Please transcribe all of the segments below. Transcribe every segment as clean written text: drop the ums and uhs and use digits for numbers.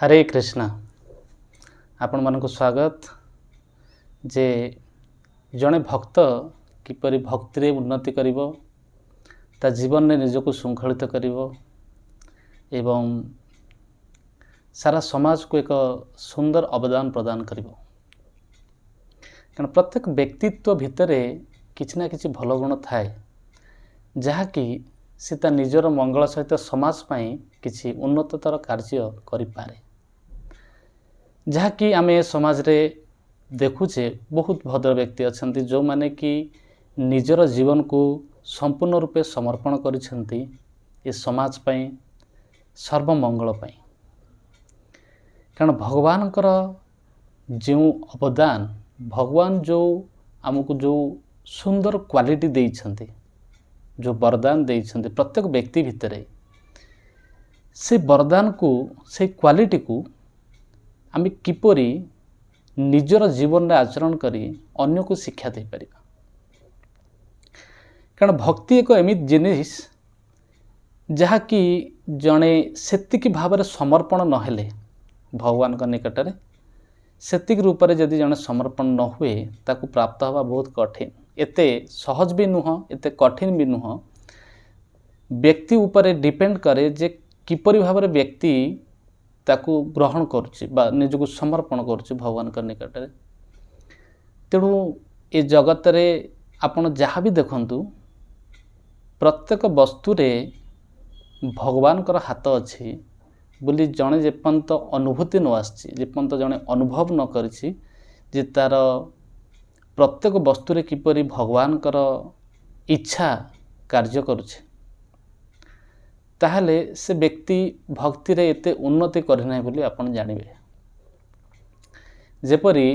ହରେ କୃଷ୍ଣ। ଆପଣମାନଙ୍କୁ ସ୍ୱାଗତ ଯେ ଜଣେ ଭକ୍ତ କିପରି ଭକ୍ତିରେ ଉନ୍ନତି କରିବ, ତା ଜୀବନରେ ନିଜକୁ ଶୃଙ୍ଖଳିତ କରିବ ଏବଂ ସାରା ସମାଜକୁ ଏକ ସୁନ୍ଦର ଅବଦାନ ପ୍ରଦାନ କରିବ। କାରଣ ପ୍ରତ୍ୟେକ ବ୍ୟକ୍ତିତ୍ୱ ଭିତରେ କିଛି ନା କିଛି ଭଲ ଗୁଣ ଥାଏ, ଯାହାକି ସେ ତା ନିଜର ମଙ୍ଗଳ ସହିତ ସମାଜ ପାଇଁ କିଛି ଉନ୍ନତତର କାର୍ଯ୍ୟ କରିପାରେ। ଯାହାକି ଆମେ ସମାଜରେ ଦେଖୁଛେ, ବହୁତ ଭଦ୍ର ବ୍ୟକ୍ତି ଅଛନ୍ତି ଯେଉଁମାନେ କି ନିଜର ଜୀବନକୁ ସମ୍ପୂର୍ଣ୍ଣ ରୂପେ ସମର୍ପଣ କରିଛନ୍ତି ଏ ସମାଜ ପାଇଁ, ସର୍ବମଙ୍ଗଳ ପାଇଁ। କାରଣ ଭଗବାନଙ୍କର ଯେଉଁ ଅବଦାନ, ଭଗବାନ ଯେଉଁ ଆମକୁ ଯେଉଁ ସୁନ୍ଦର କ୍ୱାଲିଟି ଦେଇଛନ୍ତି, ଯେଉଁ ବରଦାନ ଦେଇଛନ୍ତି ପ୍ରତ୍ୟେକ ବ୍ୟକ୍ତି ଭିତରେ, ସେ ବରଦାନକୁ, ସେଇ କ୍ୱାଲିଟିକୁ ଆମେ କିପରି ନିଜର ଜୀବନରେ ଆଚରଣ କରି ଅନ୍ୟକୁ ଶିକ୍ଷା ଦେଇପାରିବା। କାରଣ ଭକ୍ତି ଏକ ଏମିତି ଜିନିଷ ଯାହାକି ଜଣେ ସେତିକି ଭାବରେ ସମର୍ପଣ ନହେଲେ, ଭଗବାନଙ୍କ ନିକଟରେ ସେତିକି ରୂପରେ ଯଦି ଜଣେ ସମର୍ପଣ ନ ହୁଏ, ତାକୁ ପ୍ରାପ୍ତ ହେବା ବହୁତ କଠିନ। ଏତେ ସହଜ ବି ନୁହଁ, ଏତେ କଠିନ ବି ନୁହଁ। ବ୍ୟକ୍ତି ଉପରେ ଡିପେଣ୍ଡ କରେ ଯେ କିପରି ଭାବରେ ବ୍ୟକ୍ତି ତାକୁ ଗ୍ରହଣ କରୁଛି ବା ନିଜକୁ ସମର୍ପଣ କରୁଛି ଭଗବାନଙ୍କ ନିକଟରେ। ତେଣୁ ଏ ଜଗତରେ ଆପଣ ଯାହା ବି ଦେଖନ୍ତୁ, ପ୍ରତ୍ୟେକ ବସ୍ତୁରେ ଭଗବାନଙ୍କର ହାତ ଅଛି ବୋଲି ଜଣେ ଯେପର୍ଯ୍ୟନ୍ତ ଅନୁଭୂତି ନ ଆସିଛି, ଯେପର୍ଯ୍ୟନ୍ତ ଜଣେ ଅନୁଭବ ନ କରିଛି ଯେ ତା'ର ପ୍ରତ୍ୟେକ ବସ୍ତୁରେ କିପରି ଭଗବାନଙ୍କର ଇଚ୍ଛା କାର୍ଯ୍ୟ କରୁଛି, ତାହେଲେ ସେ ବ୍ୟକ୍ତି ଭକ୍ତିରେ ଏତେ ଉନ୍ନତି କରିନାହିଁ ବୋଲି ଆପଣ ଜାଣିବେ। ଯେପରି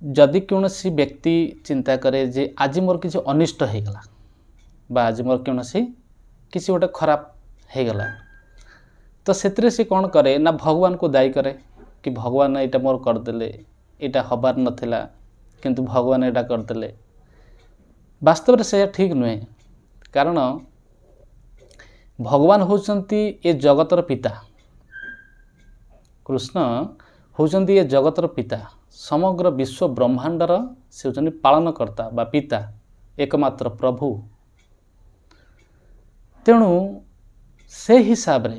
ଯଦି କୌଣସି ବ୍ୟକ୍ତି ଚିନ୍ତା କରେ ଯେ ଆଜି ମୋର କିଛି ଅନିଷ୍ଟ ହେଇଗଲା ବା ଆଜି ମୋର କୌଣସି କିଛି ଗୋଟେ ଖରାପ ହେଇଗଲା, ତ ସେଥିରେ ସେ କ'ଣ କରେ ନା ଭଗବାନକୁ ଦାୟୀ କରେ କି ଭଗବାନ ଏଇଟା ମୋର କରିଦେଲେ, ଏଇଟା ହେବାର ନଥିଲା କିନ୍ତୁ ଭଗବାନ ଏଇଟା କରିଦେଲେ। ବାସ୍ତବରେ ସେଇଆ ଠିକ୍ ନୁହେଁ। କାରଣ ଭଗବାନ ହେଉଛନ୍ତି ଏ ଜଗତର ପିତା, କୃଷ୍ଣ ହେଉଛନ୍ତି ଏ ଜଗତର ପିତା, ସମଗ୍ର ବିଶ୍ୱ ବ୍ରହ୍ମାଣ୍ଡର ସେ ହେଉଛନ୍ତି ପାଳନକର୍ତ୍ତା ବା ପିତା, ଏକମାତ୍ର ପ୍ରଭୁ। ତେଣୁ ସେ ହିସାବରେ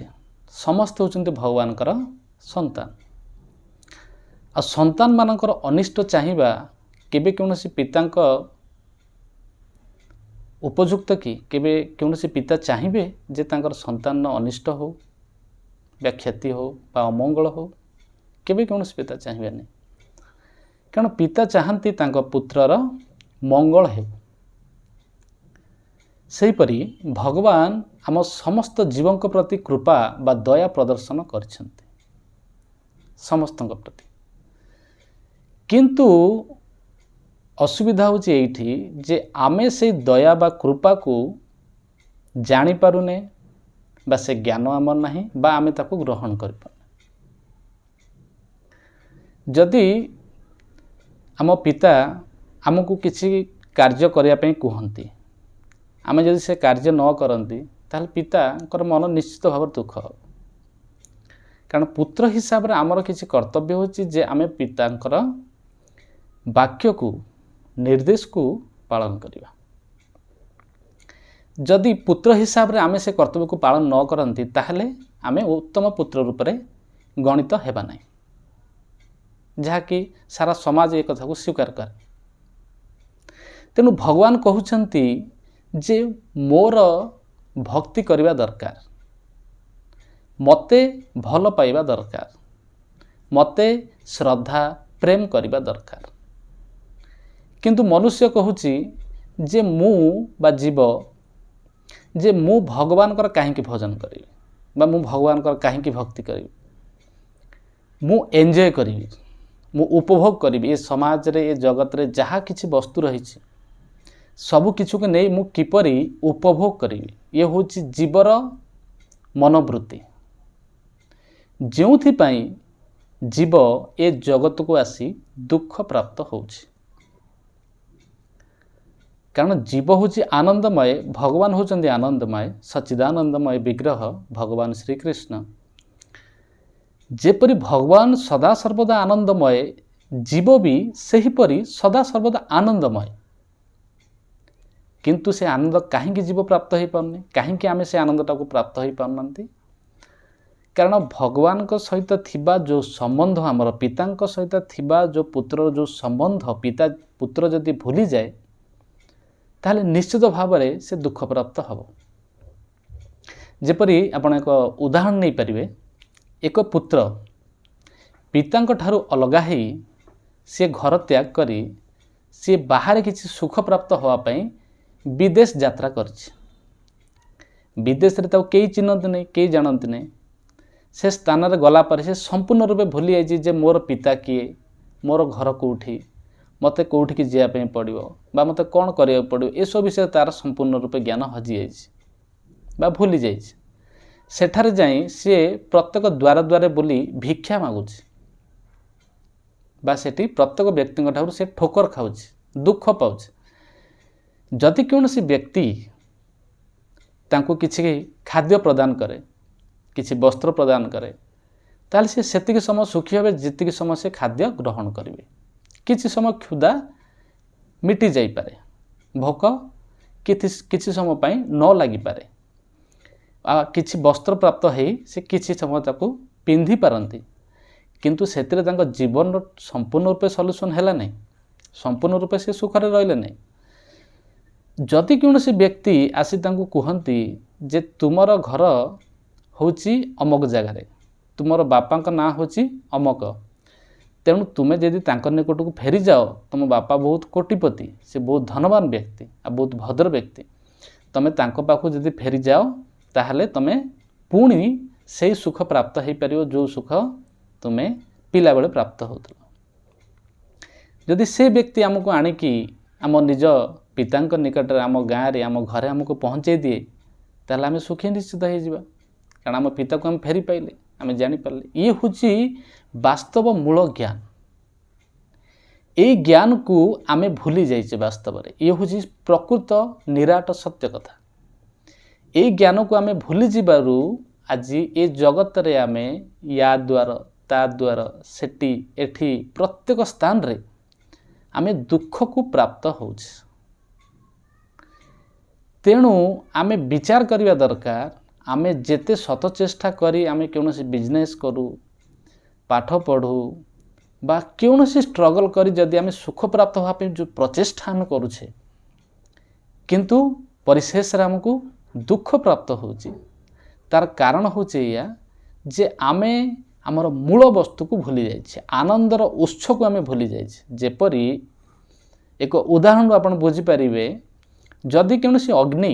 ସମସ୍ତେ ହେଉଛନ୍ତି ଭଗବାନଙ୍କର ସନ୍ତାନ। ଆଉ ସନ୍ତାନମାନଙ୍କର ଅନିଷ୍ଟ ଚାହିଁବା କେବେ କୌଣସି ପିତାଙ୍କ ଉପଯୁକ୍ତ କି? କେବେ କୌଣସି ପିତା ଚାହିଁବେ ଯେ ତାଙ୍କର ସନ୍ତାନର ଅନିଷ୍ଟ ହେଉ ବା କ୍ଷତି ହେଉ ବା ଅମଙ୍ଗଳ ହେଉ? କେବେ କୌଣସି ପିତା ଚାହିଁବେନି। କାରଣ ପିତା ଚାହାନ୍ତି ତାଙ୍କ ପୁତ୍ରର ମଙ୍ଗଳ ହେଉ। ସେହିପରି ଭଗବାନ ଆମ ସମସ୍ତ ଜୀବଙ୍କ ପ୍ରତି କୃପା ବା ଦୟା ପ୍ରଦର୍ଶନ କରିଛନ୍ତି ସମସ୍ତଙ୍କ ପ୍ରତି। କିନ୍ତୁ ଅସୁବିଧା ହେଉଛି ଏଇଠି ଯେ ଆମେ ସେଇ ଦୟା ବା କୃପାକୁ ଜାଣିପାରୁନେ ବା ସେ ଜ୍ଞାନ ଆମର ନାହିଁ ବା ଆମେ ତାକୁ ଗ୍ରହଣ କରିପାରୁନେ। ଯଦି ଆମ ପିତା ଆମକୁ କିଛି କାର୍ଯ୍ୟ କରିବା ପାଇଁ କୁହନ୍ତି, ଆମେ ଯଦି ସେ କାର୍ଯ୍ୟ ନ କରନ୍ତି, ତାହେଲେ ପିତାଙ୍କର ମନ ନିଶ୍ଚିତ ଭାବରେ ଦୁଃଖ ହେବ। କାରଣ ପୁତ୍ର ହିସାବରେ ଆମର କିଛି କର୍ତ୍ତବ୍ୟ ହେଉଛି ଯେ ଆମେ ପିତାଙ୍କର ବାକ୍ୟକୁ, ନିର୍ଦ୍ଦେଶକୁ ପାଳନ କରିବା। ଯଦି ପୁତ୍ର ହିସାବରେ ଆମେ ସେ କର୍ତ୍ତବ୍ୟକୁ ପାଳନ ନ କରନ୍ତି, ତାହେଲେ ଆମେ ଉତ୍ତମ ପୁତ୍ର ରୂପରେ ଗଣିତ ହେବା ନାହିଁ, ଯାହାକି ସାରା ସମାଜ ଏ କଥାକୁ ସ୍ୱୀକାର କରେ। ତେଣୁ ଭଗବାନ କହୁଛନ୍ତି ଯେ ମୋର ଭକ୍ତି କରିବା ଦରକାର, ମୋତେ ଭଲ ପାଇବା ଦରକାର, ମୋତେ ଶ୍ରଦ୍ଧା ପ୍ରେମ କରିବା ଦରକାର। କିନ୍ତୁ ମନୁଷ୍ୟ କହୁଛି ଯେ ମୁଁ ବା ଜୀବ ଯେ ମୁଁ ଭଗବାନଙ୍କର କାହିଁକି ଭଜନ କରିବି ବା ମୁଁ ଭଗବାନଙ୍କର କାହିଁକି ଭକ୍ତି କରିବି, ମୁଁ ଏନ୍ଜୟ କରିବି, ମୁଁ ଉପଭୋଗ କରିବି। ଏ ସମାଜରେ, ଏ ଜଗତରେ ଯାହା କିଛି ବସ୍ତୁ ରହିଛି ସବୁ କିଛିକୁ ନେଇ ମୁଁ କିପରି ଉପଭୋଗ କରିବି, ଇଏ ହେଉଛି ଜୀବର ମନୋବୃତ୍ତି, ଯେଉଁଥିପାଇଁ ଜୀବ ଏ ଜଗତକୁ ଆସି ଦୁଃଖ ପ୍ରାପ୍ତ ହେଉଛି। କାରଣ ଜୀବ ହେଉଛି ଆନନ୍ଦମୟ, ଭଗବାନ ହେଉଛନ୍ତି ଆନନ୍ଦମୟ, ସଚ୍ଚିଦାନନ୍ଦମୟ ବିଗ୍ରହ ଭଗବାନ ଶ୍ରୀକୃଷ୍ଣ। ଯେପରି ଭଗବାନ ସଦାସର୍ବଦା ଆନନ୍ଦମୟ, ଜୀବ ବି ସେହିପରି ସଦାସର୍ବଦା ଆନନ୍ଦମୟ। କିନ୍ତୁ ସେ ଆନନ୍ଦ କାହିଁକି ଜୀବ ପ୍ରାପ୍ତ ହୋଇପାରୁନି? କାହିଁକି ଆମେ ସେ ଆନନ୍ଦଟାକୁ ପ୍ରାପ୍ତ ହୋଇପାରୁନାହାନ୍ତି? କାରଣ ଭଗବାନଙ୍କ ସହିତ ଥିବା ଯେଉଁ ସମ୍ବନ୍ଧ, ଆମର ପିତାଙ୍କ ସହିତ ଥିବା ଯେଉଁ ପୁତ୍ରର ଯେଉଁ ସମ୍ବନ୍ଧ, ପିତା ପୁତ୍ର ଯଦି ଭୁଲିଯାଏ ତାହେଲେ ନିଶ୍ଚିତ ଭାବରେ ସେ ଦୁଃଖ ପ୍ରାପ୍ତ ହେବ। ଯେପରି ଆପଣ ଏକ ଉଦାହରଣ ନେଇପାରିବେ, ଏକ ପୁତ୍ର ପିତାଙ୍କ ଠାରୁ ଅଲଗା ହେଇ ସିଏ ଘର ତ୍ୟାଗ କରି ସିଏ ବାହାରେ କିଛି ସୁଖ ପ୍ରାପ୍ତ ହେବା ପାଇଁ ବିଦେଶ ଯାତ୍ରା କରିଛି। ବିଦେଶରେ ତାକୁ କେହି ଚିହ୍ନନ୍ତି ନାହିଁ, କେହି ଜାଣନ୍ତି ନାହିଁ। ସେ ସ୍ଥାନରେ ଗଲା ପରେ ସେ ସମ୍ପୂର୍ଣ୍ଣ ରୂପେ ଭୁଲି ଯାଇଛି ଯେ ମୋର ପିତା କିଏ, ମୋର ଘର କେଉଁଠି, ମୋତେ କେଉଁଠିକି ଯିବା ପାଇଁ ପଡ଼ିବ ବା ମୋତେ କ'ଣ କରିବାକୁ ପଡ଼ିବ, ଏସବୁ ବିଷୟରେ ତା'ର ସମ୍ପୂର୍ଣ୍ଣ ରୂପେ ଜ୍ଞାନ ହଜିଯାଇଛି ବା ଭୁଲି ଯାଇଛି। ସେଠାରେ ଯାଇ ସିଏ ପ୍ରତ୍ୟେକ ଦ୍ୱାର ଦ୍ୱାରେ ବୁଲି ଭିକ୍ଷା ମାଗୁଛି ବା ସେଠି ପ୍ରତ୍ୟେକ ବ୍ୟକ୍ତିଙ୍କ ଠାରୁ ସେ ଠୋକର ଖାଉଛି, ଦୁଃଖ ପାଉଛି। ଯଦି କୌଣସି ବ୍ୟକ୍ତି ତାଙ୍କୁ କିଛି ଖାଦ୍ୟ ପ୍ରଦାନ କରେ, କିଛି ବସ୍ତ୍ର ପ୍ରଦାନ କରେ, ତାହେଲେ ସେ ସେତିକି ସମୟ ସୁଖୀ ହେବେ ଯେତିକି ସମୟ ସେ ଖାଦ୍ୟ ଗ୍ରହଣ କରିବେ। କିଛି ସମୟ କ୍ଷୁଧା ମିଟି ଯାଇପାରେ, ଭୋକ କିଛି ସମୟ ପାଇଁ ନ ଲାଗିପାରେ, ଆଉ କିଛି ବସ୍ତ୍ର ପ୍ରାପ୍ତ ହେଇ ସେ କିଛି ସମୟ ତାକୁ ପିନ୍ଧିପାରନ୍ତି, କିନ୍ତୁ ସେଥିରେ ତାଙ୍କ ଜୀବନର ସମ୍ପୂର୍ଣ୍ଣ ରୂପେ ସଲ୍ୟୁସନ୍ ହେଲା ନାହିଁ, ସମ୍ପୂର୍ଣ୍ଣ ରୂପେ ସେ ସୁଖରେ ରହିଲେ ନାହିଁ। ଯଦି କୌଣସି ବ୍ୟକ୍ତି ଆସି ତାଙ୍କୁ କୁହନ୍ତି ଯେ ତୁମର ଘର ହେଉଛି ଅମକ ଜାଗାରେ, ତୁମର ବାପାଙ୍କ ନାଁ ହେଉଛି ଅମକ, ତେଣୁ ତୁମେ ଯଦି ତାଙ୍କ ନିକଟକୁ ଫେରିଯାଅ, ତୁମ ବାପା ବହୁତ କୋଟିପତି, ସେ ବହୁତ ଧନବାନ ବ୍ୟକ୍ତି ଆଉ ବହୁତ ଭଦ୍ର ବ୍ୟକ୍ତି, ତୁମେ ତାଙ୍କ ପାଖକୁ ଯଦି ଫେରିଯାଅ ତାହେଲେ ତୁମେ ପୁଣି ସେଇ ସୁଖ ପ୍ରାପ୍ତ ହୋଇପାରିବ ଯେଉଁ ସୁଖ ତୁମେ ପିଲାବେଳେ ପ୍ରାପ୍ତ ହେଉଥିଲ। ଯଦି ସେ ବ୍ୟକ୍ତି ଆମକୁ ଆଣିକି ଆମ ନିଜ ପିତାଙ୍କ ନିକଟରେ, ଆମ ଗାଁରେ, ଆମ ଘରେ ଆମକୁ ପହଞ୍ଚାଇ ଦିଏ, ତାହେଲେ ଆମେ ସୁଖୀ ନିଶ୍ଚିତ ହେଇଯିବା, କାରଣ ଆମ ପିତାକୁ ଆମେ ଫେରି ପାଇଲେ, ଆମେ ଜାଣିପାରିଲେ। ଇଏ ହେଉଛି ବାସ୍ତବ ମୂଳ ଜ୍ଞାନ। ଏଇ ଜ୍ଞାନକୁ ଆମେ ଭୁଲି ଯାଇଛେ ବାସ୍ତବରେ। ଇଏ ହେଉଛି ପ୍ରକୃତ ନିରାଟ ସତ୍ୟ କଥା। ଏଇ ଜ୍ଞାନକୁ ଆମେ ଭୁଲିଯିବାରୁ ଆଜି ଏ ଜଗତରେ ଆମେ ୟା ଦ୍ୱାର ତା ଦ୍ୱାର ସେଠି ଏଠି ପ୍ରତ୍ୟେକ ସ୍ଥାନରେ ଆମେ ଦୁଃଖକୁ ପ୍ରାପ୍ତ ହେଉଛେ। ତେଣୁ ଆମେ ବିଚାର କରିବା ଦରକାର, ଆମେ ଯେତେ ସତ ଚେଷ୍ଟା କରି ଆମେ କୌଣସି ବିଜନେସ୍ କରୁ, ପାଠ ପଢ଼ୁ ବା କୌଣସି ଷ୍ଟ୍ରଗଲ୍ କରି ଯଦି ଆମେ ସୁଖ ପ୍ରାପ୍ତ ହେବା ପାଇଁ ଯେଉଁ ପ୍ରଚେଷ୍ଟା ଆମେ କରୁଛେ, କିନ୍ତୁ ପରିଶେଷରେ ଆମକୁ ଦୁଃଖ ପ୍ରାପ୍ତ ହେଉଛି, ତାର କାରଣ ହେଉଛି ଏଇଆ ଯେ ଆମେ ଆମର ମୂଳ ବସ୍ତୁକୁ ଭୁଲି ଯାଇଛେ, ଆନନ୍ଦର ଉତ୍ସକୁ ଆମେ ଭୁଲି ଯାଇଛେ। ଯେପରି ଏକ ଉଦାହରଣରୁ ଆପଣ ବୁଝିପାରିବେ, ଯଦି କୌଣସି ଅଗ୍ନି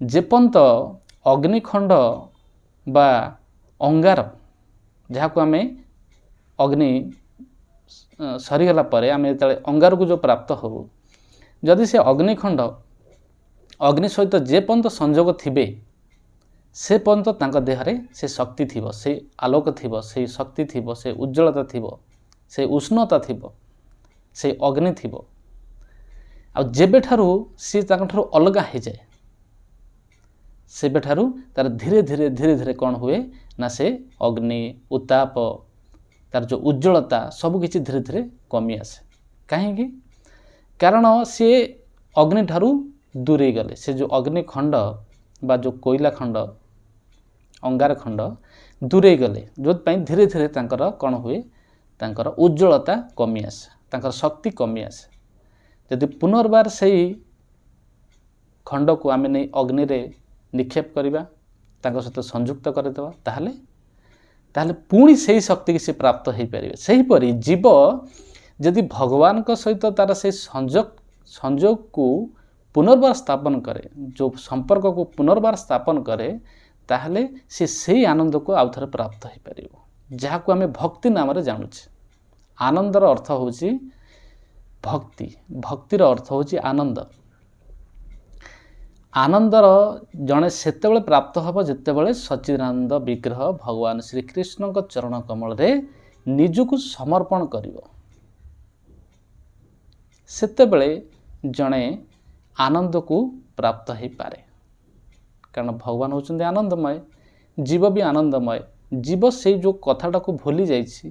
ଯେପର୍ଯ୍ୟନ୍ତ ଅଗ୍ନିଖଣ୍ଡ ବା ଅଙ୍ଗାର, ଯାହାକୁ ଆମେ ଅଗ୍ନି ସରିଗଲା ପରେ ଆମେ ଯେତେବେଳେ ଅଙ୍ଗାରକୁ ଯେଉଁ ପ୍ରାପ୍ତ ହେଉ, ଯଦି ସେ ଅଗ୍ନିଖଣ୍ଡ ଅଗ୍ନି ସହିତ ଯେପର୍ଯ୍ୟନ୍ତ ସଂଯୋଗ ଥିବେ ସେ ପର୍ଯ୍ୟନ୍ତ ତାଙ୍କ ଦେହରେ ସେ ଶକ୍ତି ଥିବ, ସେ ଆଲୋକ ଥିବ, ସେଇ ଶକ୍ତି ଥିବ, ସେ ଉଜ୍ଜଳତା ଥିବ, ସେ ଉଷ୍ଣତା ଥିବ, ସେ ଅଗ୍ନି ଥିବ। ଆଉ ଯେବେଠାରୁ ସିଏ ତାଙ୍କଠାରୁ ଅଲଗା ହେଇଯାଏ ସେବେଠାରୁ ତାର ଧୀରେ ଧୀରେ ଧୀରେ ଧୀରେ କ'ଣ ହୁଏ ନା ସେ ଅଗ୍ନି ଉତ୍ତାପ ତାର ଯେଉଁ ଉଜ୍ଜଳତା ସବୁକିଛି ଧୀରେ ଧୀରେ କମି ଆସେ। କାହିଁକି? କାରଣ ସିଏ ଅଗ୍ନିଠାରୁ ଦୂରେଇ ଗଲେ। ସେ ଯେଉଁ ଅଗ୍ନିଖଣ୍ଡ ବା ଯେଉଁ କୋଇଲା ଖଣ୍ଡ, ଅଙ୍ଗାର ଖଣ୍ଡ ଦୂରେଇ ଗଲେ, ଯେଉଁଥିପାଇଁ ଧୀରେ ଧୀରେ ତାଙ୍କର କ'ଣ ହୁଏ, ତାଙ୍କର ଉଜ୍ଜଳତା କମି ଆସେ, ତାଙ୍କର ଶକ୍ତି କମି ଆସେ। ଯଦି ପୁନର୍ବାର ସେଇ ଖଣ୍ଡକୁ ଆମେ ନେଇ ଅଗ୍ନିରେ ନିକ୍ଷେପ କରିବା, ତାଙ୍କ ସହିତ ସଂଯୁକ୍ତ କରିଦେବା, ତାହେଲେ ପୁଣି ସେଇ ଶକ୍ତିକି ସେ ପ୍ରାପ୍ତ ହୋଇପାରିବେ। ସେହିପରି ଜୀବ ଯଦି ଭଗବାନଙ୍କ ସହିତ ତା'ର ସେଇ ସଂଯୋଗକୁ ପୁନର୍ବାର ସ୍ଥାପନ କରେ, ଯେଉଁ ସମ୍ପର୍କକୁ ପୁନର୍ବାର ସ୍ଥାପନ କରେ, ତାହେଲେ ସେ ସେଇ ଆନନ୍ଦକୁ ଆଉ ଥରେ ପ୍ରାପ୍ତ ହୋଇପାରିବ, ଯାହାକୁ ଆମେ ଭକ୍ତି ନାମରେ ଜାଣୁଛେ। ଆନନ୍ଦର ଅର୍ଥ ହେଉଛି ଭକ୍ତି, ଭକ୍ତିର ଅର୍ଥ ହେଉଛି ଆନନ୍ଦ। ଆନନ୍ଦର ଜଣେ ସେତେବେଳେ ପ୍ରାପ୍ତ ହେବ ଯେତେବେଳେ ସଚ୍ଚିଦାନନ୍ଦ ବିଗ୍ରହ ଭଗବାନ ଶ୍ରୀକୃଷ୍ଣଙ୍କ ଚରଣ କମଳରେ ନିଜକୁ ସମର୍ପଣ କରିବ, ସେତେବେଳେ ଜଣେ ଆନନ୍ଦକୁ ପ୍ରାପ୍ତ ହୋଇପାରେ। କାରଣ ଭଗବାନ ହେଉଛନ୍ତି ଆନନ୍ଦମୟ, ଜୀବ ବି ଆନନ୍ଦମୟ। ଜୀବ ସେଇ ଯେଉଁ କଥାଟାକୁ ଭୁଲି ଯାଇଛି,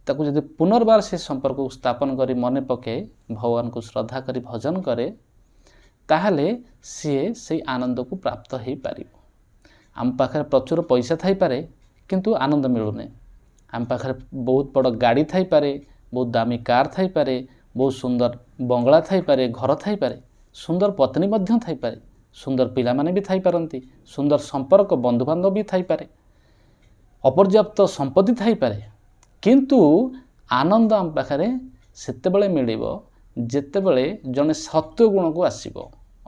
ତାକୁ ଯଦି ପୁନର୍ବାର ସେ ସମ୍ପର୍କକୁ ସ୍ଥାପନ କରି ମନେ ପକାଏ, ଭଗବାନଙ୍କୁ ଶ୍ରଦ୍ଧା କରି ଭଜନ କରେ, ତାହେଲେ ସିଏ ସେଇ ଆନନ୍ଦକୁ ପ୍ରାପ୍ତ ହେଇପାରିବ। ଆମ ପାଖରେ ପ୍ରଚୁର ପଇସା ଥାଇପାରେ, କିନ୍ତୁ ଆନନ୍ଦ ମିଳୁନି। ଆମ ପାଖରେ ବହୁତ ବଡ଼ ଗାଡ଼ି ଥାଇପାରେ, ବହୁତ ଦାମୀ କାର୍ ଥାଇପାରେ, ବହୁତ ସୁନ୍ଦର ବଙ୍ଗଳା ଥାଇପାରେ, ଘର ଥାଇପାରେ, ସୁନ୍ଦର ପତ୍ନୀ ମଧ୍ୟ ଥାଇପାରେ, ସୁନ୍ଦର ପିଲାମାନେ ବି ଥାଇପାରନ୍ତି, ସୁନ୍ଦର ସମ୍ପର୍କ ବନ୍ଧୁବାନ୍ଧବ ବି ଥାଇପାରେ, ଅପର୍ଯ୍ୟାପ୍ତ ସମ୍ପତ୍ତି ଥାଇପାରେ, କିନ୍ତୁ ଆନନ୍ଦ ଆମ ପାଖରେ ସେତେବେଳେ ମିଳିବ ଯେତେବେଳେ ଜଣେ ସତ୍ୱଗୁଣକୁ ଆସିବ।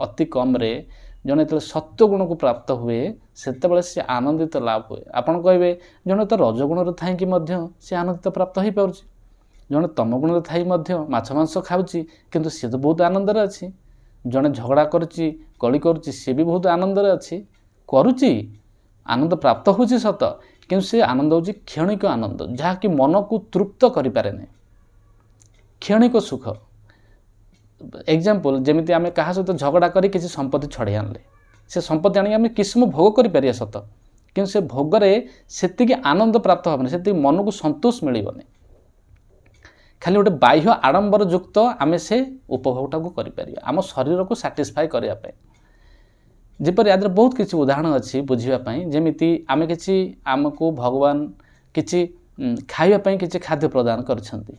ଅତି କମ୍ରେ ଜଣେ ଯେତେବେଳେ ସତ୍ୱଗୁଣକୁ ପ୍ରାପ୍ତ ହୁଏ, ସେତେବେଳେ ସେ ଆନନ୍ଦିତ ଲାଭ ହୁଏ। ଆପଣ କହିବେ, ଜଣେ ତ ରଜଗୁଣରେ ଥାଇକି ମଧ୍ୟ ସେ ଆନନ୍ଦିତ ପ୍ରାପ୍ତ ହୋଇପାରୁଛି, ଜଣେ ତମଗୁଣରେ ଥାଇ ମଧ୍ୟ ମାଛ ମାଂସ ଖାଉଛି, କିନ୍ତୁ ସିଏ ତ ବହୁତ ଆନନ୍ଦରେ ଅଛି। ଜଣେ ଝଗଡ଼ା କରୁଛି, କଳି କରୁଛି, ସିଏ ବି ବହୁତ ଆନନ୍ଦରେ ଅଛି, କରୁଛି, ଆନନ୍ଦ ପ୍ରାପ୍ତ ହେଉଛି ସତ, କିନ୍ତୁ ସେ ଆନନ୍ଦ ହେଉଛି କ୍ଷଣିକ ଆନନ୍ଦ, ଯାହାକି ମନକୁ ତୃପ୍ତ କରିପାରେନି, କ୍ଷଣିକ ସୁଖ। ଏକ୍ଜାମ୍ପଲ୍, ଯେମିତି ଆମେ କାହା ସହିତ ଝଗଡ଼ା କରି କିଛି ସମ୍ପତ୍ତି ଛଡ଼େଇ ଆଣିଲେ, ସେ ସମ୍ପତ୍ତି ଆଣିକି ଆମେ କିଛି ସମୟ ଭୋଗ କରିପାରିବା ସତ, କିନ୍ତୁ ସେ ଭୋଗରେ ସେତିକି ଆନନ୍ଦ ପ୍ରାପ୍ତ ହେବନି, ସେତିକି ମନକୁ ସନ୍ତୋଷ ମିଳିବନି। ଖାଲି ଗୋଟେ ବାହ୍ୟ ଆଡ଼ମ୍ବର ଯୁକ୍ତ ଆମେ ସେ ଉପଭୋଗଟାକୁ କରିପାରିବା ଆମ ଶରୀରକୁ ସାଟିସ୍ଫାଏ କରିବା ପାଇଁ। ଯେପରି ୟା ଦେହରେ ବହୁତ କିଛି ଉଦାହରଣ ଅଛି ବୁଝିବା ପାଇଁ। ଯେମିତି ଆମେ କିଛି, ଆମକୁ ଭଗବାନ କିଛି ଖାଇବା ପାଇଁ କିଛି ଖାଦ୍ୟ ପ୍ରଦାନ କରିଛନ୍ତି।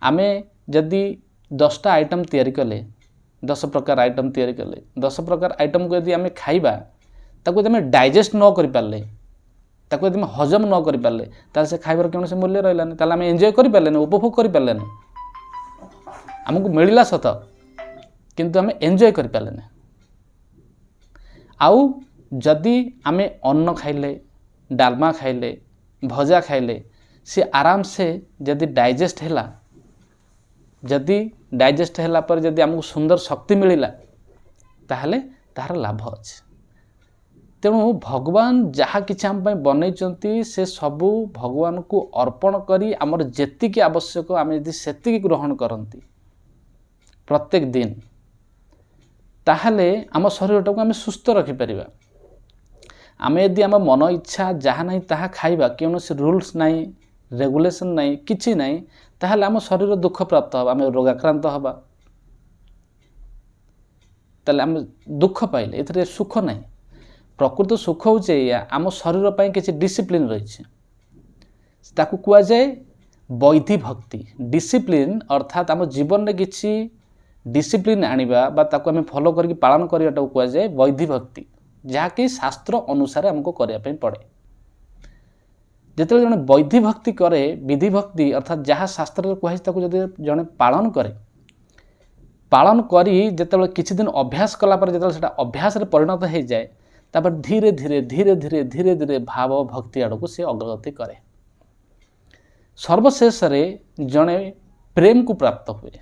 ଆମେ ଯଦି 10ଟା ଆଇଟମ୍ ତିଆରି କଲେ, 10 ପ୍ରକାର ଆଇଟମ୍ ତିଆରି କଲେ, 10 ପ୍ରକାର ଆଇଟମ୍କୁ ଯଦି ଆମେ ଖାଇବା, ତାକୁ ଯଦି ଆମେ ଡାଇଜେଷ୍ଟ ନ କରିପାରିଲେ, ତାକୁ ଯଦି ଆମେ ହଜମ ନ କରିପାରିଲେ, ତାହେଲେ ସେ ଖାଇବାର କୌଣସି ମୂଲ୍ୟ ରହିଲାନି। ତାହେଲେ ଆମେ ଏନ୍ଜୟ କରିପାରିଲେନି, ଉପଭୋଗ କରିପାରିଲେନି। ଆମକୁ ମିଳିଲା ସତ, କିନ୍ତୁ ଆମେ ଏନ୍ଜୟ କରିପାରିଲେନି। ଆଉ ଯଦି ଆମେ ଅନ୍ନ ଖାଇଲେ, ଡାଲମା ଖାଇଲେ, ଭଜା ଖାଇଲେ, ସେ ଆରାମସେ ଯଦି ଡାଇଜେଷ୍ଟ ହେଲା, ଯଦି ଡାଇଜେଷ୍ଟ ହେଲା ପରେ ଯଦି ଆମକୁ ସୁନ୍ଦର ଶକ୍ତି ମିଳିଲା, ତାହେଲେ ତାହାର ଲାଭ ଅଛି। ତେଣୁ ଭଗବାନ ଯାହା କିଛି ଆମ ପାଇଁ ବନେଇଛନ୍ତି, ସେ ସବୁ ଭଗବାନଙ୍କୁ ଅର୍ପଣ କରି ଆମର ଯେତିକି ଆବଶ୍ୟକ ଆମେ ଯଦି ସେତିକି ଗ୍ରହଣ କରନ୍ତି ପ୍ରତ୍ୟେକ ଦିନ, ତାହେଲେ ଆମ ଶରୀରଟାକୁ ଆମେ ସୁସ୍ଥ ରଖିପାରିବା। ଆମେ ଯଦି ଆମ ମନ ଇଚ୍ଛା ଯାହା ନାହିଁ ତାହା ଖାଇବା, କୌଣସି ରୁଲ୍ସ ନାହିଁ, ରେଗୁଲେସନ୍ ନାହିଁ, କିଛି ନାହିଁ, ତାହେଲେ ଆମ ଶରୀର ଦୁଃଖ ପ୍ରାପ୍ତ ହେବ, ଆମେ ରୋଗାକ୍ରାନ୍ତ ହେବା। ତାହେଲେ ଆମେ ଦୁଃଖ ପାଇଲେ, ଏଥିରେ ସୁଖ ନାହିଁ। ପ୍ରକୃତ ସୁଖ ହେଉଛି ଏଇଆ, ଆମ ଶରୀର ପାଇଁ କିଛି ଡିସିପ୍ଲିନ୍ ରହିଛି, ତାକୁ କୁହାଯାଏ ବୈଧି ଭକ୍ତି। ଡିସିପ୍ଲିନ୍ ଅର୍ଥାତ୍ ଆମ ଜୀବନରେ କିଛି ଡିସିପ୍ଲିନ୍ ଆଣିବା ବା ତାକୁ ଆମେ ଫଲୋ କରିକି ପାଳନ କରିବାଟାକୁ କୁହାଯାଏ ବୈଧି ଭକ୍ତି, ଯାହାକି ଶାସ୍ତ୍ର ଅନୁସାରେ ଆମକୁ କରିବା ପାଇଁ ପଡ଼େ। ଯେତେବେଳେ ଜଣେ ବୈଧି ଭକ୍ତି କରେ, ବିଧି ଭକ୍ତି ଅର୍ଥାତ୍ ଯାହା ଶାସ୍ତ୍ରରେ କୁହାଯାଇଛି ତାକୁ ଯଦି ଜଣେ ପାଳନ କରେ, ପାଳନ କରି ଯେତେବେଳେ କିଛି ଦିନ ଅଭ୍ୟାସ କଲା ପରେ ଯେତେବେଳେ ସେଇଟା ଅଭ୍ୟାସରେ ପରିଣତ ହେଇଯାଏ, ତାପରେ ଧୀରେ ଧୀରେ ଧୀରେ ଧୀରେ ଧୀରେ ଧୀରେ ଭାବ ଭକ୍ତି ଆଡ଼କୁ ସେ ଅଗ୍ରଗତି କରେ। ସର୍ବଶେଷରେ ଜଣେ ପ୍ରେମକୁ ପ୍ରାପ୍ତ ହୁଏ।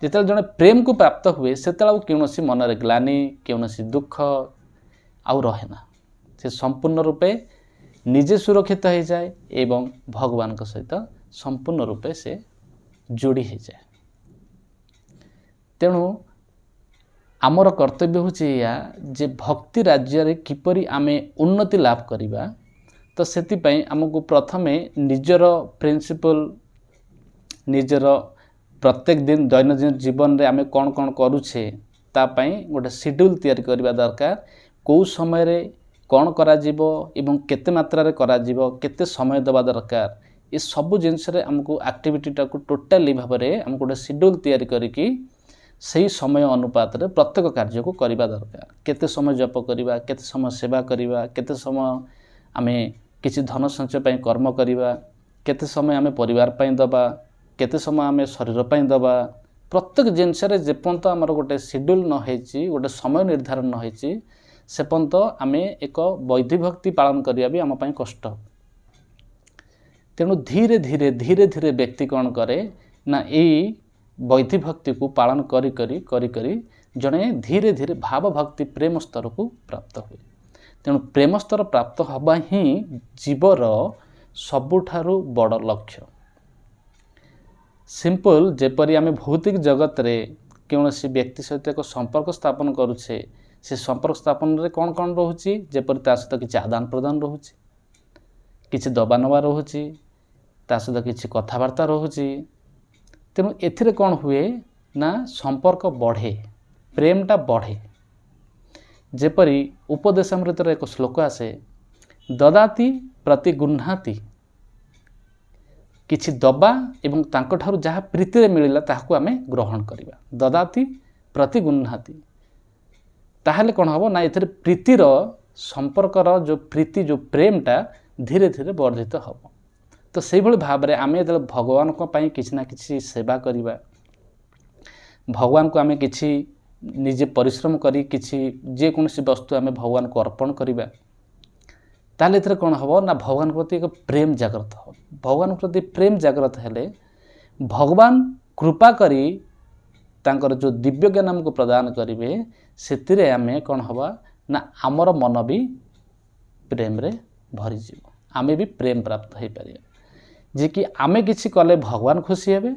ଯେତେବେଳେ ଜଣେ ପ୍ରେମକୁ ପ୍ରାପ୍ତ ହୁଏ, ସେତେବେଳେ ଆଉ କୌଣସି ମନରେ ଗ୍ଲାନି, କୌଣସି ଦୁଃଖ ଆଉ ରହେ ନା। ସେ ସମ୍ପୂର୍ଣ୍ଣ ରୂପେ ନିଜେ ସୁରକ୍ଷିତ ହେଇଯାଏ ଏବଂ ଭଗବାନଙ୍କ ସହିତ ସମ୍ପୂର୍ଣ୍ଣ ରୂପେ ସେ ଯୋଡ଼ି ହେଇଯାଏ। ତେଣୁ ଆମର କର୍ତ୍ତବ୍ୟ ହେଉଛି ଏଇଆ ଯେ ଭକ୍ତି ରାଜ୍ୟରେ କିପରି ଆମେ ଉନ୍ନତି ଲାଭ କରିବା। ତ ସେଥିପାଇଁ ଆମକୁ ପ୍ରଥମେ ନିଜର ପ୍ରିନ୍ସିପଲ୍, ନିଜର ପ୍ରତ୍ୟେକ ଦିନ ଦୈନନ୍ଦିନ ଜୀବନରେ ଆମେ କ'ଣ କ'ଣ କରୁଛେ ତା ପାଇଁ ଗୋଟେ ସିଡ୍ୟୁଲ୍ ତିଆରି କରିବା ଦରକାର। କେଉଁ ସମୟରେ କ'ଣ କରାଯିବ ଏବଂ କେତେ ମାତ୍ରାରେ କରାଯିବ, କେତେ ସମୟ ଦେବା ଦରକାର, ଏସବୁ ଜିନିଷରେ ଆମକୁ ଆକ୍ଟିଭିଟିଟାକୁ ଟୋଟାଲି ଭାବରେ ଆମକୁ ଗୋଟେ ସିଡ୍ୟୁଲ୍ ତିଆରି କରିକି ସେଇ ସମୟ ଅନୁପାତରେ ପ୍ରତ୍ୟେକ କାର୍ଯ୍ୟକୁ କରିବା ଦରକାର। କେତେ ସମୟ ଜପ କରିବା, କେତେ ସମୟ ସେବା କରିବା, କେତେ ସମୟ ଆମେ କିଛି ଧନ ସଞ୍ଚୟ ପାଇଁ କର୍ମ କରିବା, କେତେ ସମୟ ଆମେ ପରିବାର ପାଇଁ ଦେବା, କେତେ ସମୟ ଆମେ ଶରୀର ପାଇଁ ଦେବା, ପ୍ରତ୍ୟେକ ଜିନିଷରେ ଯେପର୍ଯ୍ୟନ୍ତ ଆମର ଗୋଟେ ସିଡ୍ୟୁଲ୍ ନ ହେଇଛି, ଗୋଟେ ସମୟ ନିର୍ଦ୍ଧାରଣ ନ ହେଇଛି, ସେ ପର୍ଯ୍ୟନ୍ତ ଆମେ ଏକ ବୈଧି ଭକ୍ତି ପାଳନ କରିବା ବି ଆମ ପାଇଁ କଷ୍ଟ। ତେଣୁ ଧୀରେ ଧୀରେ ଧୀରେ ଧୀରେ ବ୍ୟକ୍ତି କ'ଣ କରେ ନା, ଏଇ ବୈଧି ଭକ୍ତିକୁ ପାଳନ କରି କରି କରି କରି ଜଣେ ଧୀରେ ଧୀରେ ଭାବ ଭକ୍ତି ପ୍ରେମ ସ୍ତରକୁ ପ୍ରାପ୍ତ ହୁଏ। ତେଣୁ ପ୍ରେମ ସ୍ତର ପ୍ରାପ୍ତ ହେବା ହିଁ ଜୀବର ସବୁଠାରୁ ବଡ଼ ଲକ୍ଷ୍ୟ। ସିମ୍ପଲ୍, ଯେପରି ଆମେ ଭୌତିକ ଜଗତରେ କୌଣସି ବ୍ୟକ୍ତି ସହିତ ଏକ ସମ୍ପର୍କ ସ୍ଥାପନ କରୁଛେ, ସେ ସମ୍ପର୍କ ସ୍ଥାପନରେ କ'ଣ କ'ଣ ରହୁଛି? ଯେପରି ତା ସହିତ କିଛି ଆଦାନ ପ୍ରଦାନ ରହୁଛି, କିଛି ଦବା ନେବା ରହୁଛି, ତା ସହିତ କିଛି କଥାବାର୍ତ୍ତା ରହୁଛି। ତେଣୁ ଏଥିରେ କ'ଣ ହୁଏ ନା ସମ୍ପର୍କ ବଢ଼େ, ପ୍ରେମଟା ବଢ଼େ। ଯେପରି ଉପଦେଶାମୃତର ଏକ ଶ୍ଲୋକ ଆସେ, ଦଦାତି ପ୍ରତି ଗୃହ୍ଣାତି, କିଛି ଦବା ଏବଂ ତାଙ୍କଠାରୁ ଯାହା ପ୍ରୀତିରେ ମିଳିଲା ତାହାକୁ ଆମେ ଗ୍ରହଣ କରିବା। ଦଦାତି ପ୍ରତି ଗୃହ୍ଣାତି, ତାହେଲେ କ'ଣ ହେବ ନା ଏଥିରେ ପ୍ରୀତିର ସମ୍ପର୍କର ଯେଉଁ ପ୍ରୀତି, ଯେଉଁ ପ୍ରେମଟା ଧୀରେ ଧୀରେ ବର୍ଦ୍ଧିତ ହେବ। ତ ସେଇଭଳି ଭାବରେ ଆମେ ଯେତେବେଳେ ଭଗବାନଙ୍କ ପାଇଁ କିଛି ନା କିଛି ସେବା କରିବା, ଭଗବାନଙ୍କୁ ଆମେ କିଛି ନିଜେ ପରିଶ୍ରମ କରି କିଛି ଯେକୌଣସି ବସ୍ତୁ ଆମେ ଭଗବାନଙ୍କୁ ଅର୍ପଣ କରିବା, ତାହେଲେ ଏଥିରେ କ'ଣ ହେବ ନା ଭଗବାନଙ୍କ ପ୍ରତି ଏକ ପ୍ରେମ ଜାଗ୍ରତ ହେବ। ଭଗବାନଙ୍କ ପ୍ରତି ପ୍ରେମ ଜାଗ୍ରତ ହେଲେ ଭଗବାନ କୃପା କରି ତାଙ୍କର ଯେଉଁ ଦିବ୍ୟ ଜ୍ଞାନ ଆମକୁ ପ୍ରଦାନ କରିବେ, ସେଥିରେ ଆମେ କ'ଣ ହେବା ନା ଆମର ମନ ବି ପ୍ରେମରେ ଭରିଯିବ, ଆମେ ବି ପ୍ରେମ ପ୍ରାପ୍ତ ହୋଇପାରିବା। ଯେ କି ଆମେ କିଛି କଲେ ଭଗବାନ ଖୁସି ହେବେ,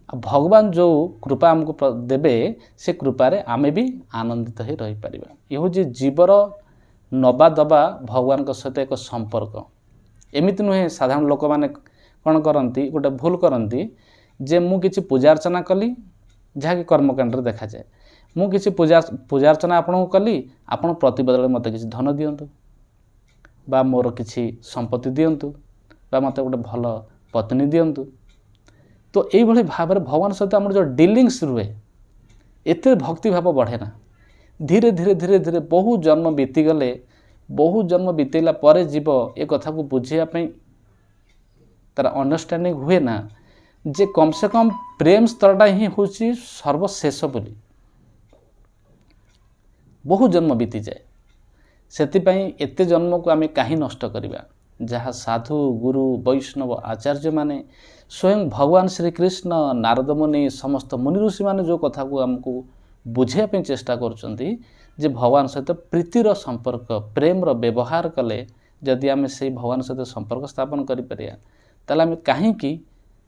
ଆଉ ଭଗବାନ ଯେଉଁ କୃପା ଆମକୁ ଦେବେ ସେ କୃପାରେ ଆମେ ବି ଆନନ୍ଦିତ ହୋଇ ରହିପାରିବା। ଏ ହେଉଛି ଜୀବର ନବା ଦେବା ଭଗବାନଙ୍କ ସହିତ ଏକ ସମ୍ପର୍କ। ଏମିତି ନୁହେଁ, ସାଧାରଣ ଲୋକମାନେ କ'ଣ କରନ୍ତି, ଗୋଟେ ଭୁଲ କରନ୍ତି ଯେ ମୁଁ କିଛି ପୂଜା ଅର୍ଚ୍ଚନା କଲି, ଯାହାକି କର୍ମକାଣ୍ଡରେ ଦେଖାଯାଏ, ମୁଁ କିଛି ପୂଜା ଅର୍ଚ୍ଚନା ଆପଣଙ୍କୁ କଲି, ଆପଣ ପ୍ରତିବଦଳରେ ମୋତେ କିଛି ଧନ ଦିଅନ୍ତୁ ବା ମୋର କିଛି ସମ୍ପତ୍ତି ଦିଅନ୍ତୁ ବା ମୋତେ ଗୋଟେ ଭଲ ପତ୍ନୀ ଦିଅନ୍ତୁ। ତ ଏଇଭଳି ଭାବରେ ଭଗବାନ ସହିତ ଆମର ଯେଉଁ ଡିଲିଙ୍ଗସ୍ ରୁହେ, ଏଥିରେ ଭକ୍ତିଭାବ ବଢ଼େ ନା। ଧୀରେ ଧୀରେ ଧୀରେ ଧୀରେ ବହୁ ଜନ୍ମ ବିତିଗଲେ, ବହୁ ଜନ୍ମ ବିତେଇଲା ପରେ ଜୀବ ଏ କଥାକୁ ବୁଝିବା ପାଇଁ ତାର ଅଣ୍ଡରଷ୍ଟାଣ୍ଡିଂ ହୁଏ ନା ଯେ କମ୍ ସେ କମ୍ ପ୍ରେମ ସ୍ତରଟା ହିଁ ହେଉଛି ସର୍ବଶେଷ ବୋଲି। ବହୁ ଜନ୍ମ ବିତିଯାଏ। ସେଥିପାଇଁ ଏତେ ଜନ୍ମକୁ ଆମେ କାହିଁ ନଷ୍ଟ କରିବା, ଯାହା ସାଧୁ ଗୁରୁ ବୈଷ୍ଣବ ଆଚାର୍ଯ୍ୟମାନେ ସ୍ୱୟଂ ଭଗବାନ ଶ୍ରୀକୃଷ୍ଣ, ନାରଦ ମୁନି, ସମସ୍ତ ମୁନି ଋଷିମାନେ ଯେଉଁ କଥାକୁ ଆମକୁ ବୁଝାଇବା ପାଇଁ ଚେଷ୍ଟା କରୁଛନ୍ତି ଯେ ଭଗବାନ ସହିତ ପ୍ରୀତିର ସମ୍ପର୍କ, ପ୍ରେମର ବ୍ୟବହାର କଲେ ଯଦି ଆମେ ସେଇ ଭଗବାନ ସହିତ ସମ୍ପର୍କ ସ୍ଥାପନ କରିପାରିବା, ତାହେଲେ ଆମେ କାହିଁକି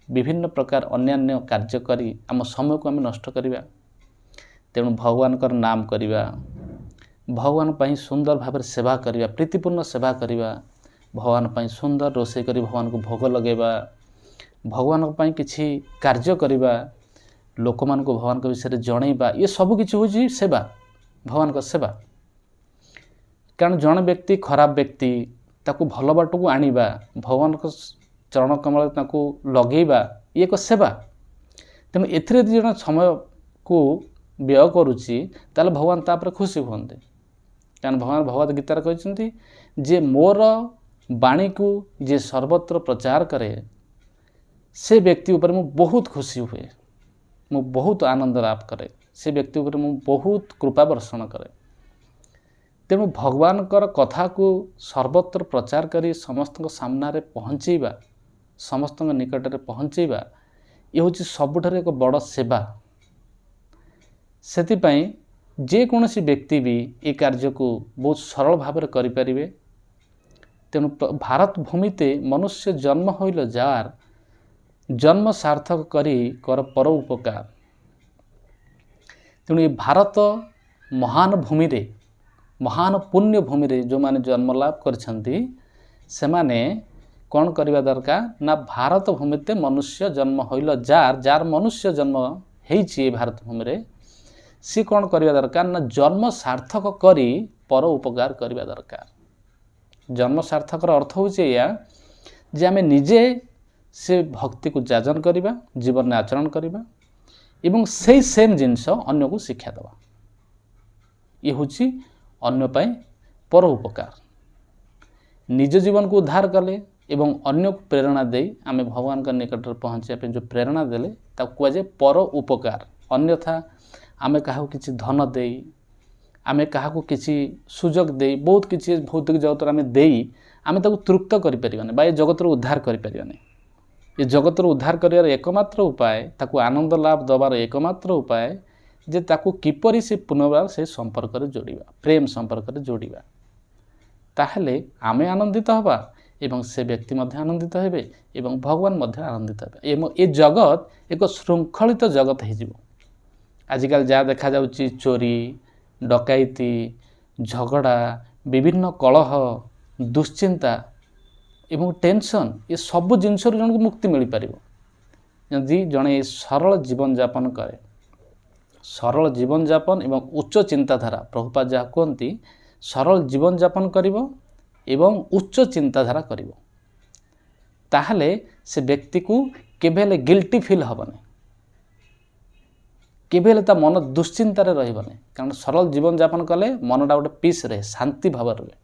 ବିଭିନ୍ନ ପ୍ରକାର ଅନ୍ୟାନ୍ୟ କାର୍ଯ୍ୟ କରି ଆମ ସମୟକୁ ଆମେ ନଷ୍ଟ କରିବା। ତେଣୁ ଭଗବାନଙ୍କର ନାମ କରିବା, ଭଗବାନ ପାଇଁ ସୁନ୍ଦର ଭାବରେ ସେବା କରିବା, ପ୍ରୀତିପୂର୍ଣ୍ଣ ସେବା କରିବା, ଭଗବାନ ପାଇଁ ସୁନ୍ଦର ରୋଷେଇ କରି ଭଗବାନଙ୍କୁ ଭୋଗ ଲଗାଇବା, ଭଗବାନଙ୍କ ପାଇଁ କିଛି କାର୍ଯ୍ୟ କରିବା, ଲୋକମାନଙ୍କୁ ଭଗବାନଙ୍କ ବିଷୟରେ ଜଣାଇବା, ଏ ସବୁ କିଛି ହେଉଛି ସେବା, ଭଗବାନଙ୍କ ସେବା। କାରଣ ଜଣେ ବ୍ୟକ୍ତି ଖରାପ ବ୍ୟକ୍ତି, ତାକୁ ଭଲ ବାଟକୁ ଆଣିବା, ଭଗବାନଙ୍କ ଚରଣ କମଳରେ ତାକୁ ଲଗେଇବା, ଇଏ ଏକ ସେବା। ତେଣୁ ଏଥିରେ ଯଦି ଜଣେ ସମୟକୁ ବ୍ୟୟ କରୁଛି, ତାହେଲେ ଭଗବାନ ତା ଉପରେ ଖୁସି ହୁଅନ୍ତି। କାରଣ ଭଗବାନ ଭଗବତ ଗୀତାରେ କହିଛନ୍ତି ଯେ ମୋର ବାଣୀକୁ ଯିଏ ସର୍ବତ୍ର ପ୍ରଚାର କରେ, ସେ ବ୍ୟକ୍ତି ଉପରେ ମୁଁ ବହୁତ ଖୁସି ହୁଏ, ମୁଁ ବହୁତ ଆନନ୍ଦ ଲାଭ କରେ, ସେ ବ୍ୟକ୍ତି ଉପରେ ମୁଁ ବହୁତ କୃପା ବର୍ଷଣ କରେ। ତେଣୁ ଭଗବାନଙ୍କର କଥାକୁ ସର୍ବତ୍ର ପ୍ରଚାର କରି ସମସ୍ତଙ୍କ ସାମ୍ନାରେ ପହଞ୍ଚେଇବା, ସମସ୍ତଙ୍କ ନିକଟରେ ପହଞ୍ଚେଇବା, ଇଏ ହେଉଛି ସବୁଠାରୁ ଏକ ବଡ଼ ସେବା। ସେଥିପାଇଁ ଯେକୌଣସି ବ୍ୟକ୍ତି ବି ଏ କାର୍ଯ୍ୟକୁ ବହୁତ ସରଳ ଭାବରେ କରିପାରିବେ। ତେଣୁ ଭାରତ ଭୂମିତେ ମନୁଷ୍ୟ ଜନ୍ମ ହୋଇଲ ଯାର, ଜନ୍ମ ସାର୍ଥକ କରି କର ପର ଉପକାର। ତେଣୁ ଏ ଭାରତ ମହାନ ଭୂମିରେ, ମହାନ ପୁଣ୍ୟ ଭୂମିରେ ଯେଉଁମାନେ ଜନ୍ମ ଲାଭ କରିଛନ୍ତି, ସେମାନେ କ'ଣ କରିବା ଦରକାର ନା ଭାରତ ଭୂମିତେ ମନୁଷ୍ୟ ଜନ୍ମ ହୋଇଲ ଯାର, ଯାର ମନୁଷ୍ୟ ଜନ୍ମ ହେଇଛି ଏ ଭାରତ ଭୂମିରେ, ସିଏ କ'ଣ କରିବା ଦରକାର ନା ଜନ୍ମ ସାର୍ଥକ କରି ପର ଉପକାର କରିବା ଦରକାର। ଜନ୍ମ ସାର୍ଥକର ଅର୍ଥ ହେଉଛି ଏଇଆ ଯେ ଆମେ ନିଜେ ସେ ଭକ୍ତିକୁ ଯାଜନ କରିବା, ଜୀବନରେ ଆଚରଣ କରିବା ଏବଂ ସେଇ ସେମ୍ ଜିନିଷ ଅନ୍ୟକୁ ଶିକ୍ଷା ଦେବା। ଇଏ ହେଉଛି ଅନ୍ୟ ପାଇଁ ପର ଉପକାର। ନିଜ ଜୀବନକୁ ଉଦ୍ଧାର କଲେ ଏବଂ ଅନ୍ୟକୁ ପ୍ରେରଣା ଦେଇ ଆମେ ଭଗବାନଙ୍କ ନିକଟରେ ପହଞ୍ଚିବା ପାଇଁ ଯେଉଁ ପ୍ରେରଣା ଦେଲେ ତାକୁ କୁହାଯାଏ ପର ଉପକାର। ଅନ୍ୟଥା ଆମେ କାହାକୁ କିଛି ଧନ ଦେଇ, ଆମେ କାହାକୁ କିଛି ସୁଯୋଗ ଦେଇ, ବହୁତ କିଛି ଭୌତିକ ଜଗତରେ ଆମେ ଦେଇ ଆମେ ତାକୁ ତୃପ୍ତ କରିପାରିବାନି ବା ଏ ଜଗତରୁ ଉଦ୍ଧାର କରିପାରିବାନି। ଏ ଜଗତରୁ ଉଦ୍ଧାର କରିବାର ଏକମାତ୍ର ଉପାୟ, ତାକୁ ଆନନ୍ଦ ଲାଭ ଦେବାର ଏକମାତ୍ର ଉପାୟ ଯେ ତାକୁ କିପରି ସେ ପୁନର୍ବାର ସେ ସମ୍ପର୍କରେ ଯୋଡ଼ିବା, ପ୍ରେମ ସମ୍ପର୍କରେ ଯୋଡ଼ିବା। ତାହେଲେ ଆମେ ଆନନ୍ଦିତ ହେବା ଏବଂ ସେ ବ୍ୟକ୍ତି ମଧ୍ୟ ଆନନ୍ଦିତ ହେବେ ଏବଂ ଭଗବାନ ମଧ୍ୟ ଆନନ୍ଦିତ ହେବେ ଏବଂ ଏ ଜଗତ ଏକ ଶୃଙ୍ଖଳିତ ଜଗତ ହେଇଯିବ। ଆଜିକାଲି ଯାହା ଦେଖାଯାଉଛି ଚୋରି, ଡକାୟତି, ଝଗଡ଼ା, ବିଭିନ୍ନ କଳହ, ଦୁଶ୍ଚିନ୍ତା ଏବଂ ଟେନସନ୍, ଏସବୁ ଜିନିଷରୁ ଜଣକୁ ମୁକ୍ତି ମିଳିପାରିବ ଯଦି ଜଣେ ସରଳ ଜୀବନଯାପନ କରେ। ସରଳ ଜୀବନଯାପନ ଏବଂ ଉଚ୍ଚ ଚିନ୍ତାଧାରା, ପ୍ରଭୁପାଦ ଯାହା କୁହନ୍ତି, ସରଳ ଜୀବନଯାପନ କରିବ ଏବଂ ଉଚ୍ଚ ଚିନ୍ତାଧାରା କରିବ, ତାହେଲେ ସେ ବ୍ୟକ୍ତିକୁ କେବେ ହେଲେ ଗିଲ୍ଟି ଫିଲ୍ ହେବନି, କେବେ ହେଲେ ତା ମନ ଦୁଶ୍ଚିନ୍ତାରେ ରହିବନି। କାରଣ ସରଳ ଜୀବନଯାପନ କଲେ ମନଟା ଗୋଟେ ପିସ୍ ରହେ, ଶାନ୍ତି ଭାବରେ ରୁହେ,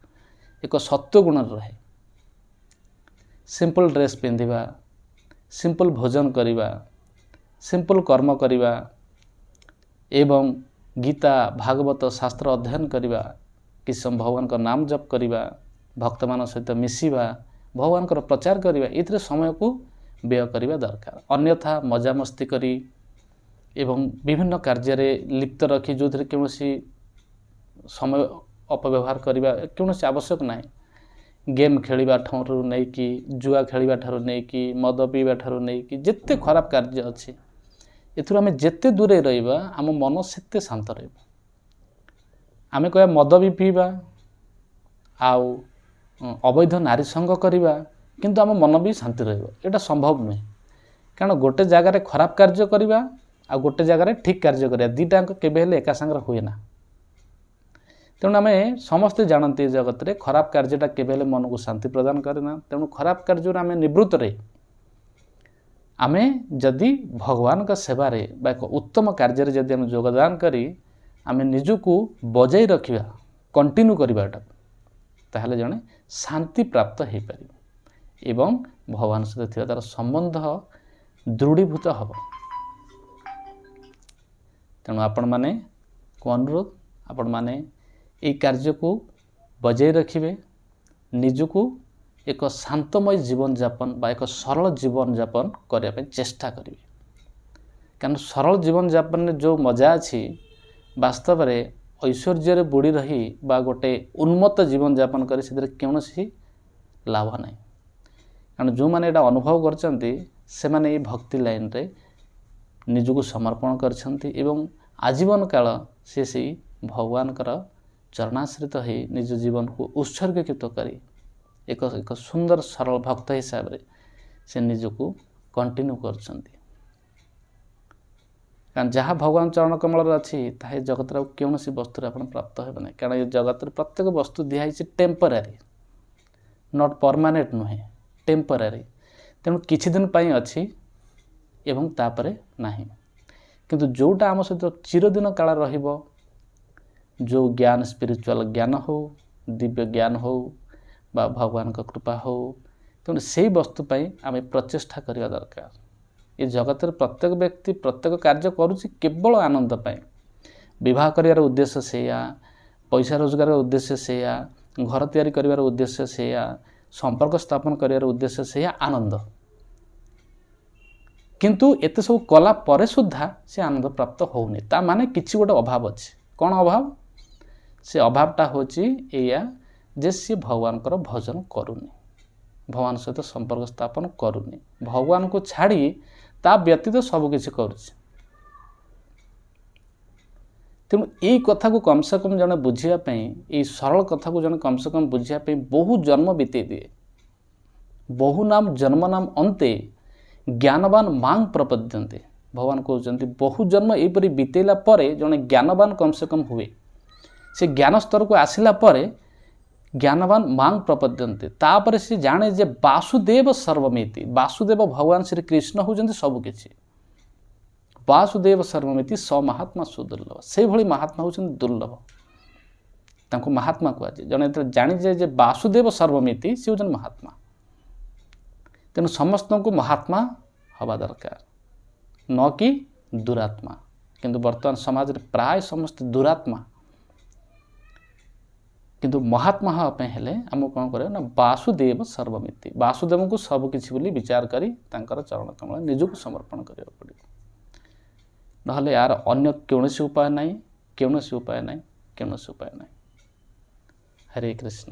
ଏକ ସତ୍ୱ ଗୁଣରେ ରହେ। ସିମ୍ପଲ୍ ଡ୍ରେସ୍ ପିନ୍ଧିବା, ସିମ୍ପଲ୍ ଭୋଜନ କରିବା, ସିମ୍ପଲ୍ କର୍ମ କରିବା ଏବଂ ଗୀତା ଭାଗବତ ଶାସ୍ତ୍ର ଅଧ୍ୟୟନ କରିବା, କିଛି ସମୟ ଭଗବାନଙ୍କ ନାମ ଜପ କରିବା, ଭକ୍ତମାନଙ୍କ ସହିତ ମିଶିବା, ଭଗବାନଙ୍କର ପ୍ରଚାର କରିବା, ଏଥିରେ ସମୟକୁ ବ୍ୟୟ କରିବା ଦରକାର। ଅନ୍ୟଥା ମଜାମସ୍ତି କରି ଏବଂ ବିଭିନ୍ନ କାର୍ଯ୍ୟରେ ଲିପ୍ତ ରଖି ଯେଉଁଥିରେ କୌଣସି ସମୟ ଅପବ୍ୟବହାର କରିବା କୌଣସି ଆବଶ୍ୟକ ନାହିଁ। ଗେମ୍ ଖେଳିବା ଠାରୁ ନେଇକି, ଜୁଆ ଖେଳିବା ଠାରୁ ନେଇକି, ମଦ ପିଇବା ଠାରୁ ନେଇକି ଯେତେ ଖରାପ କାର୍ଯ୍ୟ ଅଛି, ଏଥିରୁ ଆମେ ଯେତେ ଦୂରେଇ ରହିବା ଆମ ମନ ସେତେ ଶାନ୍ତ ରହିବ। ଆମେ କହିବା ମଦ ବି ପିଇବା ଆଉ ଅବୈଧ ନାରୀ ସଙ୍ଗ କରିବା, କିନ୍ତୁ ଆମ ମନ ବି ଶାନ୍ତି ରହିବ, ଏଇଟା ସମ୍ଭବ ନୁହେଁ। କାରଣ ଗୋଟେ ଜାଗାରେ ଖରାପ କାର୍ଯ୍ୟ କରିବା ଆଉ ଗୋଟେ ଜାଗାରେ ଠିକ୍ କାର୍ଯ୍ୟ କରିବା, ଦୁଇଟାଙ୍କ କେବେ ହେଲେ ଏକା ସାଙ୍ଗରେ ହୁଏ ନା। ତେଣୁ ଆମେ ସମସ୍ତେ ଜାଣନ୍ତି ଏ ଜଗତରେ ଖରାପ କାର୍ଯ୍ୟଟା କେବେ ହେଲେ ମନକୁ ଶାନ୍ତି ପ୍ରଦାନ କରେ ନା। ତେଣୁ ଖରାପ କାର୍ଯ୍ୟରୁ ଆମେ ନିବୃତ୍ତ ରହି ଆମେ ଯଦି ଭଗବାନଙ୍କ ସେବାରେ ବା ଏକ ଉତ୍ତମ କାର୍ଯ୍ୟରେ ଯଦି ଆମେ ଯୋଗଦାନ କରି ଆମେ ନିଜକୁ ବଜାଇ ରଖିବା, କଣ୍ଟିନ୍ୟୁ କରିବା ଏଟାକୁ, ତାହେଲେ ଜଣେ ଶାନ୍ତି ପ୍ରାପ୍ତ ହେଇପାରିବ ଏବଂ ଭଗବାନ ସହିତ ଥିବା ତା'ର ସମ୍ବନ୍ଧ ଦୃଢ଼ୀଭୂତ ହେବ। ତେଣୁ ଆପଣମାନଙ୍କୁ ଅନୁରୋଧ, ଆପଣମାନେ ଏଇ କାର୍ଯ୍ୟକୁ ବଜାଇ ରଖିବେ, ନିଜକୁ ଏକ ଶାନ୍ତମୟ ଜୀବନଯାପନ ବା ଏକ ସରଳ ଜୀବନଯାପନ କରିବା ପାଇଁ ଚେଷ୍ଟା କରିବେ। କାରଣ ସରଳ ଜୀବନଯାପନରେ ଯେଉଁ ମଜା ଅଛି, ବାସ୍ତବରେ ଐଶ୍ୱର୍ଯ୍ୟରେ ବୁଡ଼ି ରହି ବା ଗୋଟେ ଉନ୍ମତ୍ତ ଜୀବନଯାପନ କରି ସେଥିରେ କୌଣସି ଲାଭ ନାହିଁ। କାରଣ ଯେଉଁମାନେ ଏଇଟା ଅନୁଭବ କରିଛନ୍ତି ସେମାନେ ଏଇ ଭକ୍ତି ଲାଇନରେ ନିଜକୁ ସମର୍ପଣ କରିଛନ୍ତି ଏବଂ ଆଜୀବନ କାଳ ସେ ସେଇ ଭଗବାନଙ୍କର ଚରଣାଶ୍ରିତ ହେଇ ନିଜ ଜୀବନକୁ ଉତ୍ସର୍ଗୀକୃତ କରି ଏକ ଏକ ସୁନ୍ଦର ସରଳ ଭକ୍ତ ହିସାବରେ ସେ ନିଜକୁ କଣ୍ଟିନ୍ୟୁ କରୁଛନ୍ତି। କାରଣ ଯାହା ଭଗବାନ ଚରଣ କମଳରେ ଅଛି ତାହା ଏ ଜଗତରେ ଆଉ କୌଣସି ବସ୍ତୁରେ ଆପଣ ପ୍ରାପ୍ତ ହେବେ ନାହିଁ। କାରଣ ଏ ଜଗତରେ ପ୍ରତ୍ୟେକ ବସ୍ତୁ ଦିଆହେଇଛି ଟେମ୍ପୋରାରୀ, not permanent ନୁହେଁ, ଟେମ୍ପୋରାରୀ। ତେଣୁ କିଛି ଦିନ ପାଇଁ ଅଛି ଏବଂ ତାପରେ ନାହିଁ। କିନ୍ତୁ ଯେଉଁଟା ଆମ ସହିତ ଚିରଦିନ କାଳ ରହିବ, ଯେଉଁ ଜ୍ଞାନ, ସ୍ପିରିଚୁଆଲ୍ ଜ୍ଞାନ ହେଉ, ଦିବ୍ୟ ଜ୍ଞାନ ହେଉ ବା ଭଗବାନଙ୍କ କୃପା ହେଉ, ତେଣୁ ସେଇ ବସ୍ତୁ ପାଇଁ ଆମେ ପ୍ରଚେଷ୍ଟା କରିବା ଦରକାର। ଏ ଜଗତରେ ପ୍ରତ୍ୟେକ ବ୍ୟକ୍ତି ପ୍ରତ୍ୟେକ କାର୍ଯ୍ୟ କରୁଛି କେବଳ ଆନନ୍ଦ ପାଇଁ। ବିବାହ କରିବାର ଉଦ୍ଦେଶ୍ୟ ସେଇଆ, ପଇସା ରୋଜଗାରର ଉଦ୍ଦେଶ୍ୟ ସେଇଆ, ଘର ତିଆରି କରିବାର ଉଦ୍ଦେଶ୍ୟ ସେଇଆ, ସମ୍ପର୍କ ସ୍ଥାପନ କରିବାର ଉଦ୍ଦେଶ୍ୟ ସେଇଆ, ଆନନ୍ଦ। କିନ୍ତୁ ଏତେ ସବୁ କଲା ପରେ ସୁଦ୍ଧା ସେ ଆନନ୍ଦ ପ୍ରାପ୍ତ ହେଉନି। ତା ମାନେ କିଛି ଗୋଟେ ଅଭାବ ଅଛି। କ'ଣ ଅଭାବ? ସେ ଅଭାବଟା ହେଉଛି ଏଇଆ ଯେ ସିଏ ଭଗବାନଙ୍କର ଭଜନ କରୁନି, ଭଗବାନ ସହିତ ସମ୍ପର୍କ ସ୍ଥାପନ କରୁନି, ଭଗବାନଙ୍କୁ ଛାଡ଼ି ତା ବ୍ୟତୀତ ସବୁକିଛି କରୁଛି। ତେଣୁ ଏଇ କଥାକୁ କମ୍ ସେ କମ୍ ଜଣେ ବୁଝିବା ପାଇଁ, ଏଇ ସରଳ କଥାକୁ ଜଣେ କମ୍ ସେ କମ୍ ବୁଝିବା ପାଇଁ ବହୁ ଜନ୍ମ ବିତେଇ ଦିଏ। ବହୁ ନାମ ଜନ୍ମ ନାମ ଅନ୍ତେ ଜ୍ଞାନବାନ ମାଂ ପ୍ରପଦ୍ୟନ୍ତେ। ଭଗବାନ କହୁଛନ୍ତି ବହୁ ଜନ୍ମ ଏହିପରି ବିତେଇଲା ପରେ ଜଣେ ଜ୍ଞାନବାନ କମ୍ ସେ କମ୍ ହୁଏ। ସେ ଜ୍ଞାନ ସ୍ତରକୁ ଆସିଲା ପରେ ଜ୍ଞାନବାନ ମାଂ ପ୍ରପଦ୍ୟନ୍ତେ, ତାପରେ ସେ ଜାଣେ ଯେ ବାସୁଦେବ ସର୍ବମିତି, ବାସୁଦେବ ଭଗବାନ ଶ୍ରୀକୃଷ୍ଣ ହେଉଛନ୍ତି ସବୁକିଛି। ବାସୁଦେବ ସର୍ବମିତି ସ ମହାତ୍ମା ସୁଦୁର୍ଲଭ, ସେଇଭଳି ମହାତ୍ମା ହେଉଛନ୍ତି ଦୁର୍ଲଭ, ତାଙ୍କୁ ମହାତ୍ମା କୁହାଯାଏ। ଜଣେ ଯେତେବେଳେ ଜାଣିଯାଏ ଯେ ବାସୁଦେବ ସର୍ବମିତି, ସେ ହେଉଛନ୍ତି ମହାତ୍ମା। ତେଣୁ ସମସ୍ତଙ୍କୁ ମହାତ୍ମା ହେବା ଦରକାର, ନ କି ଦୁରାତ୍ମା। କିନ୍ତୁ ବର୍ତ୍ତମାନ ସମାଜରେ ପ୍ରାୟ ସମସ୍ତେ ଦୁରାତ୍ମା। କିନ୍ତୁ ମହାତ୍ମା ହେବା ପାଇଁ ହେଲେ ଆମକୁ କ'ଣ କରିବା ନା ବାସୁଦେବ ସର୍ବମିତି, ବାସୁଦେବଙ୍କୁ ସବୁକିଛି ବୋଲି ବିଚାର କରି ତାଙ୍କର ଚରଣ କମଳ ନିଜକୁ ସମର୍ପଣ କରିବାକୁ ପଡ଼ିବ। ନହେଲେ ଏହାର ଅନ୍ୟ କୌଣସି ଉପାୟ ନାହିଁ, କୌଣସି ଉପାୟ ନାହିଁ, କୌଣସି ଉପାୟ ନାହିଁ। ହରେ କୃଷ୍ଣ।